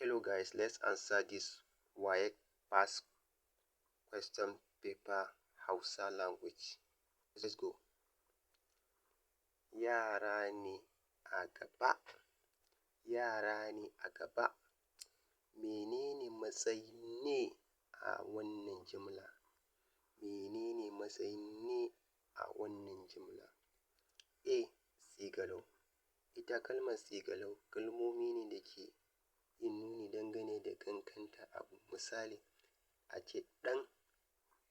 Hello guys, let's answer this WAEC past question paper, Hausa language. Let's go. Yara ne a gaba. Yara ne a gaba. Menene matsayin "ne" a wannan jimla? Menene matsayin "ne" a wannan jimla? A. Sigalau. Ita kalmar sigalau kalmomi ne da ke yin nuni dangane da ƙanƙantar abu. Misali, a ce ɗan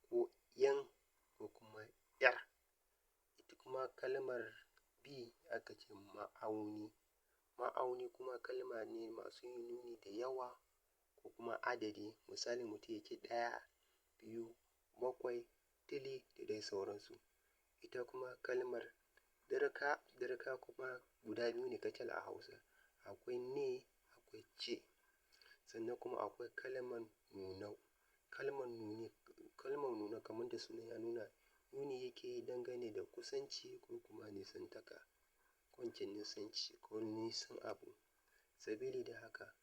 ko 'yan ko kuma 'yar. Ita kuma kalmar B, aka ce ma'auni. Ma'auni kuma kalma ne masu yin nuni da yawa ko kuma adadi. Misali, mutum ya ce ɗaya, biyu, bakwai, tili da dai sauransu. Ita kuma kalmar dirka, dirka kuma guda biyu ne kacal a Hausa. Akwai ne, akwai ce. Sannan kuma akwai kalmar nunau. Kalmar nuni, kalmar nunau kamar da sunan ya nuna, nuni yake yi dangane da kusanci ko kuma nisantaka, ko ince nisanci ko nisan abu. Sabili da haka,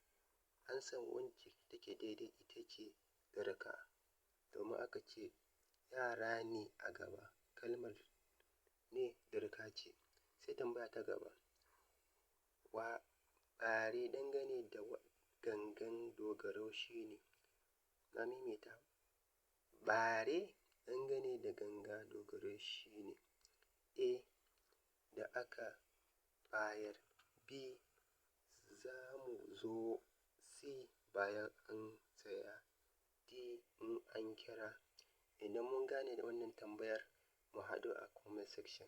amsan wacce take daidai ita ce dirka. Domin aka ce yara ne a gaba, kalmar ne dirka ce. Sai tambaya ta gaba. Wa bare dangane da gangan dogaro shine. Na maimaita. Bare dangane da ganga dogaro shine. A. Da aka bayar. B. Za mu zo. C. Bayan an saya. D. In an kira. Idan mun gane da wannan tambayar, mu haɗu a comment section.